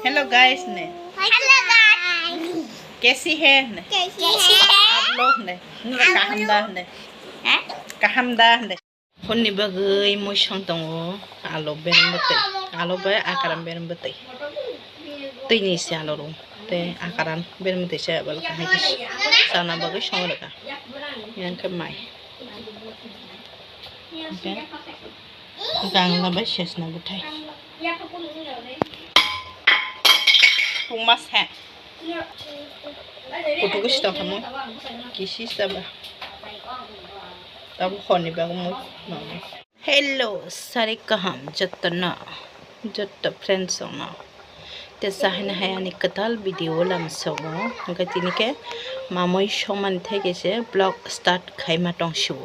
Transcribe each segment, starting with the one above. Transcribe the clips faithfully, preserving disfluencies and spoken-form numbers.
Hello guys ne. Hello guys. Kaisi hai ne. Kaisi hai. Aap log ne. Nura kaham da ne. Ha? Kaham da ne. Phone ni bagwi mui song tongo. Alo berem bwtwi. Alo bai akaram berem bwtwi. Twi ni se alo rw. Te akaram berem bwtwi se abal kahai khe sana bagwi song rwkha. Yang khe mai. Gang labai sesna bwthai. Tungma se. Kutuk isi tong khamung. Kisi saba. Tabuk hor ni bagwi mui. Hello, sari kaham jotto no. Jotto friends no. Te sahina hai ani kwtal video lam songo. Hwnkhe tini khe mamui songmani thai khe se vlog start khaima tong sio.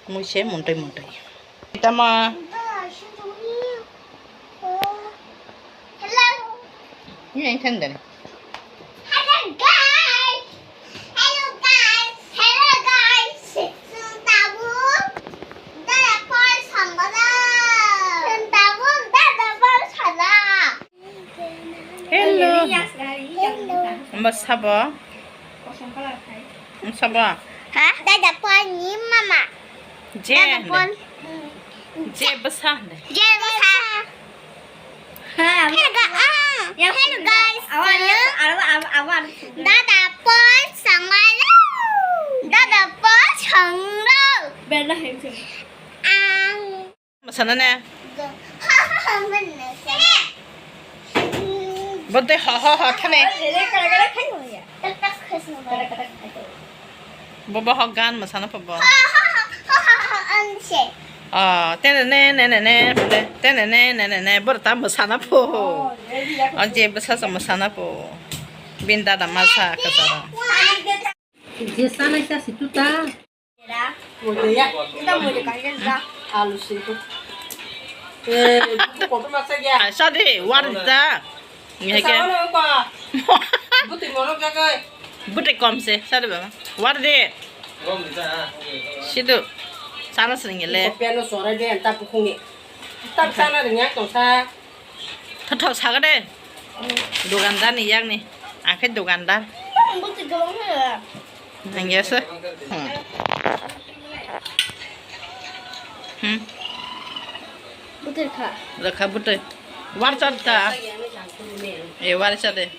Mui se muntui muntui. Tama. Hello. Ini yang tender. Hello guys. Hello guys. Hello guys. Chwng tabuk dada pol songmano. Chwng tabuk dada pol songmano. Hello. Hello. Omo sabo? Omo sabo? Ha? Dada Paul ni mama. Je Dada hande. Paul. Je bwsa hande. Je bwsa. Hello, ah. Hello guys. Dada Paul songmano. Dada Paul songmano. Ang Masana ne? Bo tei ho ho ho thane. Bo bo ho gan masana po bo. Oh, tene ne ne ne ne, tene ne ne ne ne, bo ta masana po. O je bwsa sa masana po. Bin dada masa kasara. Je sana sa situta. Alu singko. Eh, buku kotor masa gya. Ai, sa de, war da. Ini ke. Buti morok jagai. Buti kom se, sa de baba. War de. Situ. Sana sering le. Kopiano sore de, anta pukungi. Tap sana ringya tong sa. Thotho saga de. Dukandar ni yak ni. Ang khe dukandar. Ang ya se. Hmm. Hmm. Butir kha. Rakha butir. War char ta. E war char de.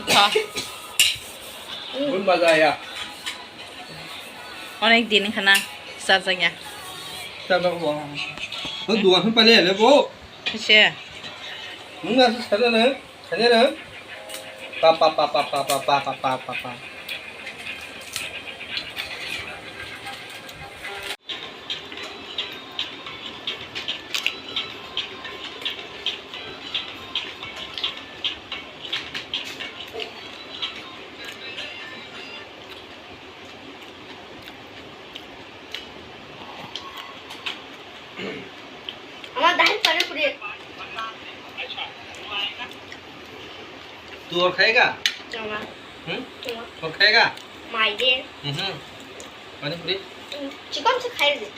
Kha. Bun baja ya. Onek din khana sarjak ya. Sarjak bo. Bo duan pale le bo. Kisa. Nung asa sarjak na. Sarjak na. Pa pa pa pa. Ama dahil pani puri. Tu aur khayega? Chama. Hmm? Chama. Aur khayega? Mai de. Mhm. Pani puri? Hmm. Chikon se khai de.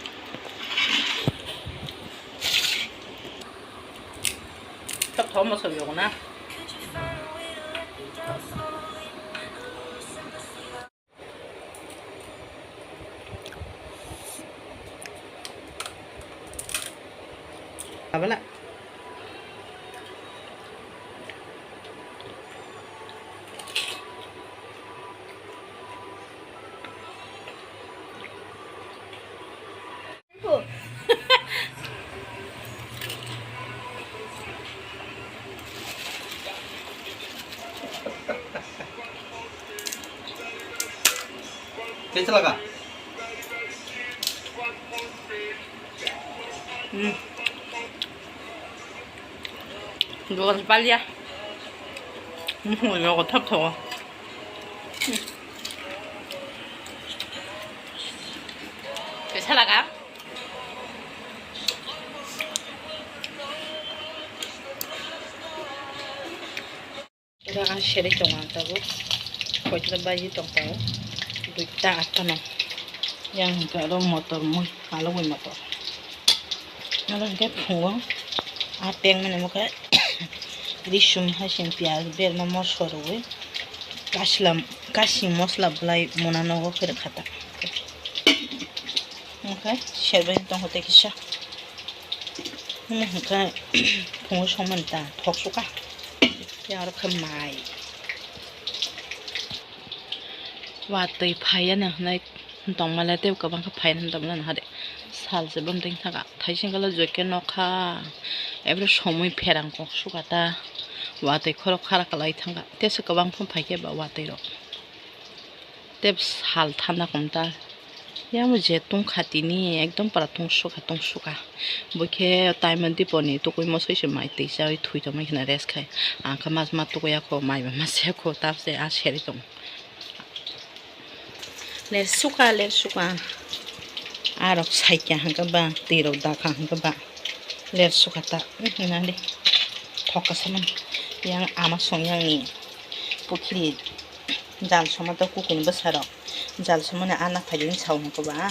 Thok thok ma sobi na. Abala. Kecil ka? Hmm. Dua kali ya. Hmm, ya, kotor tuh. Kecil ka? Oro ang seri tongo ang tabuk. Koitla baji tong tongo. Duita atta no. Yang hwnkhe oro motor mui, alogwi motor. Oro hwnkhe phungo. A tengmani omo khe risum hai se piyaj berma mosla rwui kaslam kasing mosla bwlai mona nogo khe rwkha ta. Omo khe serbai tongkha tei kisa. Omo hwnkhe phungo songmani ta thok suka. Yang rok khe mai. Watwi phaiya nang hinwi tongmale tei kwbangkhe phaiya nang tongmale nahade. Salse bwmtwi thaka thaising kala joike nokha. Ebro somoi pherang kok sukata. Watwi khorok khara kalai thangka. Tesa kwbang phano phaikhe ba watwi rok. Tei sal thanda komta. Yamo je tungkha tini ekdom pura tungsuka tungsuka. Bokhe taimon diponi tukui mosoi se mai twi chawi thui tongmai khna rest khai. Angkha mas ma tukuyakho mai ba ma siyakho tabse a seri tong. Ler suka ler suka. Arok saikya hangka ba twi rok dakha hangka ba. Ler suka ta hinani. Thokka saman. Yang ama song yang ni. Pukhiri. Jal soma to kukuni bwsarok. Jal somani ana phaidi sao hwnko ba.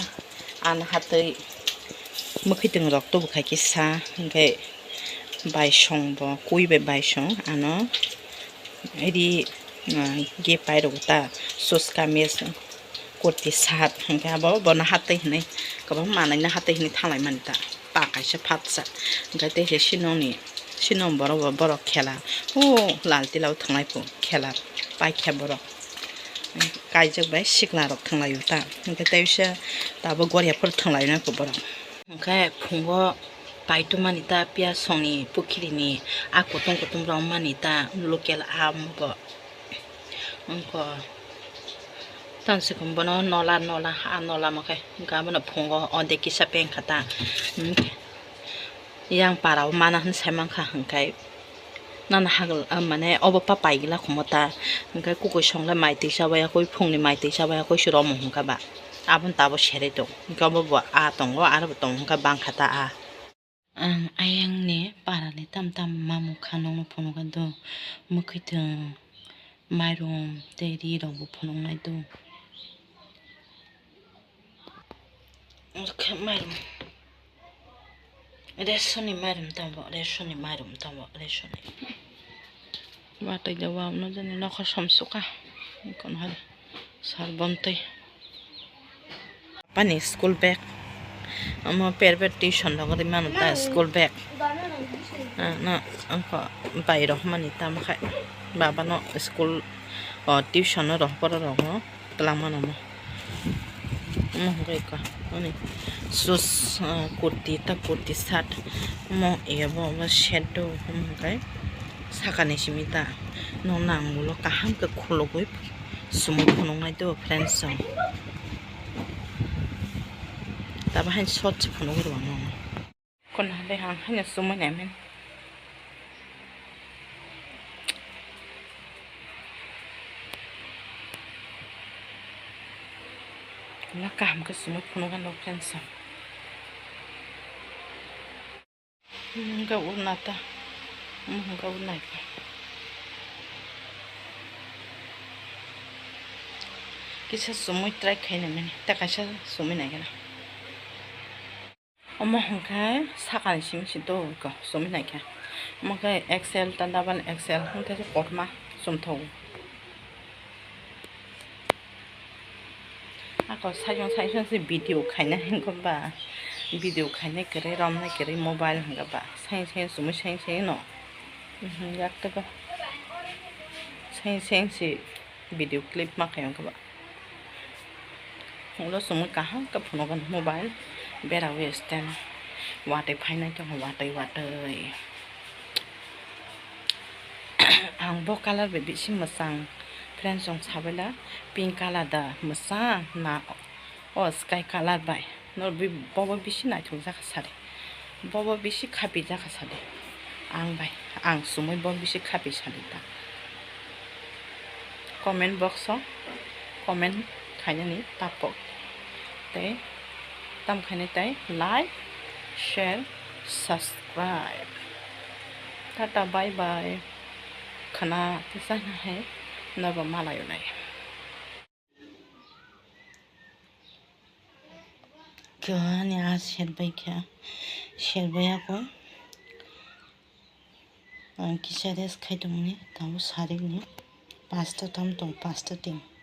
Ana hatwi mwkhwtwng rok tubu khai kisa hwnkhe baisong bo kui bai baisong ano ri ah, ge pai rok ta sos kamis kurti sat hwnkhe abo bono hatwi hinwi kwbang manwi no hatwi hinwi thanglai mani ta. Ta kaisa phatsa hwnkhe tei se sinoni sinong borok bo borok khela o lal tila o thanglai pho khela paikha borok kaijak bai sikla rok thanglai o ta hwnkhe tei bisa tabuk goria phuru thanglai nai pho borok hwnkhe phungo paitu mani ta piyasongni pukhiri ni a kutung kutung rok mani ta local amo bo. Wngkha. Tang sikon bono nola, nola, a nola mo khe. Wngkha bono phungo o de kisa peng kha ta. Hmm. Yang para o mana hin sai mankha hwnkhe. Nana hagl, ah, mane obo pa pai gila khumo ta. Hwnkhe kukui song le mai twi chabai ya koi phungni mai twi chabai ya koi se romo hwnkha ba. Aboni tabo sere tong. Hwnkhe obo bo a tongo, aro bo tongo hwnkhe bang kha ta a. Ang ayang ni para ni tam tam mamung kha nung no phunuk do. Mwkhwtwng, mairum tei ri rok bo phunuk nai do. Khe mairum. Ration ni mairum tamo, ration ni mairum tamo, ration ni. Watwi da wa no jani nokha som suka. Kon hari. Sar bontwi. Bapani school bag. Omo private tuition rok ri mano ta school bag. Ah, no, angkho bai rok mani tamo khai. Baba no school o tuition no rohor pora rogo twlang mano mo. Omo hwnkhe eko ani shoes, ah, kurti ta kurti shirt. Omo ebo omo set do omo hwnkhe sakani simi ta. No nang ulo kaham khe khulugwi. Sumui phunuknai tei bo friends rok. Tabo haino short se phunuk rw ang. Kono hade ang haino sumui nai mani. Kono kaham khe sumui phunuk anw friends rok. Hwnkhe urna ta, omo hwnkhe urna khe. Kisa sumui try khaina mani, ta kaisa sumui naikhe na. Omo hwnkhe sakani simi se do sumui naikhe. Omo khe X L ta double X L hwnkhe se kothoma sumthogo. Ako sayung sayung se video khaina hwnkhe ba, video khaina kwrwi romna kwrwi mobile hwnkhe ba, sayung sayung sumui sayung sayung no, mhm, yaktego sayung sayung se video clip ma khaiyung khe ba, ulo sumui kaham khe phunugo mobile bera wi stand watwi phainai tongo watwi watwi. Ang bo colour bai bisi mwchang, friends rok sabaila pink colour da mwchang na o sky colour bai no bobo bisi naithok jakha sari, bobo bisi khapi jakha sari ang bai ang sumui bo bisi khapi sari ta comment box o comment khainani tapok tei tam khainai tei like share subscribe. Tata bye bye. Khwna kisa hai norbo malayo nai. Kani a serbai kha, serbai ako Ang kisa rest khai tongni, tabuk sarikni pasta tam tong, pasta ting.